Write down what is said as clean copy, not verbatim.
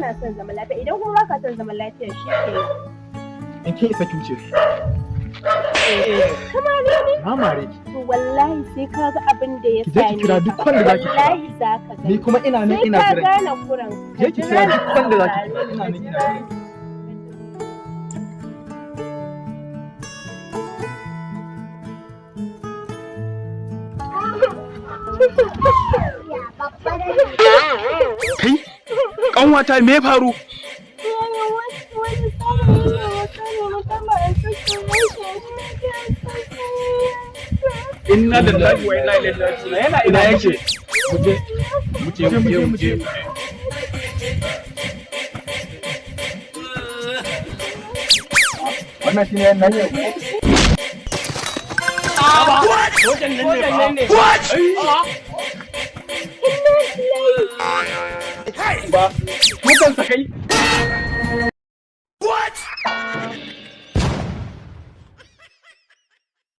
kana son zaman lafiya. Idan kuma baka son zaman lafiya, shi ke. In kin isa, ki wuce. Kuma ne ne. Na mare ki. To wallahi sai ka ga abin da ya Ki je ki same kira ka. duk wanda zaki kira. Wallahi za ka Ni gani. kuma ina nan Sai ina ka jiran ki. gane kuran. Je ki kira duk wanda zaki kira, ina nan ina jiran ki. Kai, kanwata, me ya faru? Wani saurayi ne ya kare mu kama a sassan Inna lillahi wa inna ilaihi raji'un. Yana ina yake? Muje, muje, muje, muje. Wannan shine yan nan yau. Sojan nan ne ba? Dukan sa kai.